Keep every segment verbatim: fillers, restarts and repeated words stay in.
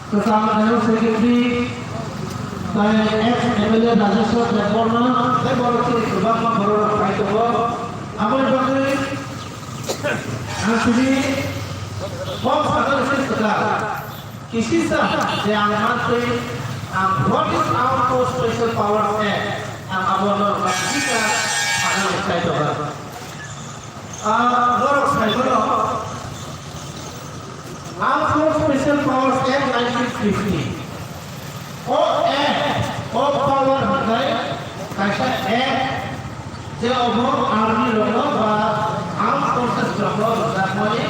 Kwcham General Secretary bai ex M L A Rajeshwar Debbarma tei borok tei kwbangma borok rok phai tongo. Aboni bagwi ang tini kok sakani se swkang kisisa je ang mantwi ang what is our special powers act ang abono kisisa sakani sai tongo. Ah, norok sai bono. Armed Forces Special Powers Act nineteen fifty. O Act, o power hwnkhai kaisa Act, je obo army rokno ba armed forces rokno rwjakmani.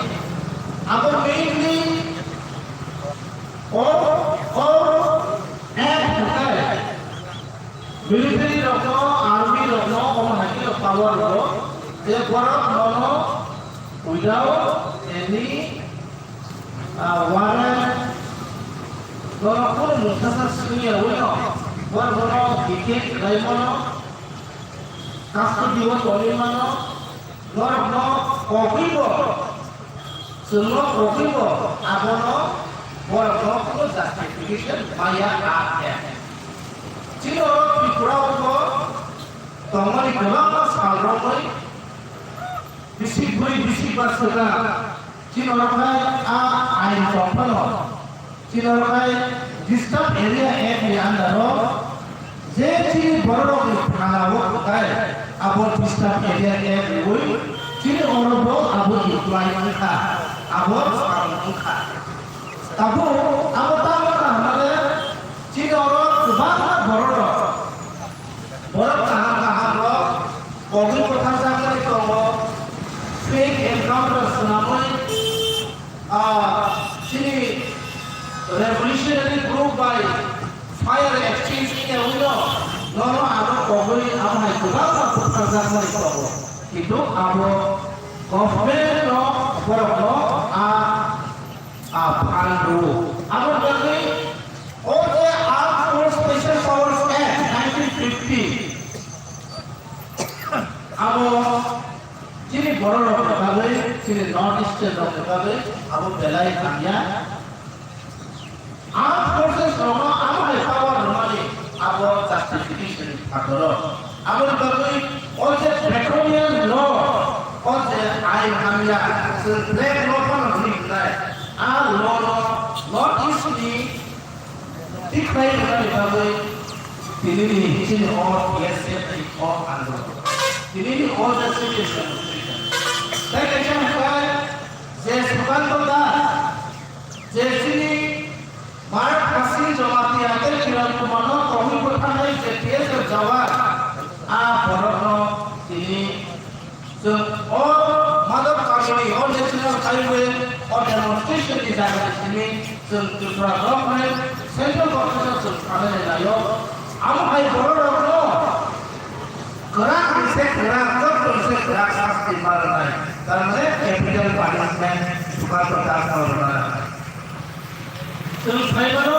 Abo mainly o, o Act hwnkhai military rokno, army rokno omo hai khe power rwo, je borok bono without any ah, warrant, norok kunu mungsa sa siniya wino, bor bono detail khlai mano, custody o tongwi mano, norokno kogwi bo, chwngno kogwi bo, abono borokno kunu justification maya a khe. Chini oro Tripura o bo tongmani kwbangma sal romwi, bisik bui bisik ba swkang. Chini oro khai a ain tong phano. Chini oro khai Disturbed Area Act ni under o je chini borok rok ni thana o khai abo Disturbed Area Act riui chini oro bo abo apply wngkha, abo swkang wngkha. Tabuk abo tamo kaham mane chini oro kwbangma borok rok, borok kaham kaham rok kogwi bwtharjakmani tongo, fake encounter swnamwi, ah, chini revolutionary group bai fire exchange wngya wngno, nono abo kogwi abo hai kwbangma bwtharjakmani tongo. Kintu abo government no borokno a a phan rw. Abo bagwi o je Armed Force Special Powers Act nineteen fifty, abo chini borok rok ni bagwi, chini North Eastern rok ni bagwi abo belai hamya. Armed Forces rokno abo hai power rwmani abo justification phatoro. Aboni bagwi o je draconian law, o je ain hamya, chwng black law phano hwnwi hwnai, a law no North East ni tikhlai rwnani bagwi tinini chini o T S F ni o andolon, tinini o je citizen demonstration. Tei kaisa hwnkhai je Sukanto Das, je chini Mark Hasim Jamatia tei Kiran Kumar no tongwi bwtharnai je T S F jawan, a borokno tini chwng o Madhab Kamini o National Highway o demonstration ni jaga ni simi chwng Tripura government, central government no chwng sanai laio. Amo hai borok rokno kwrak ni se kwrak, jotto ni se kwrak sasti ma rwnai, tar mane capital punishment Sukanto Das no rwnai. Chwng sai mano,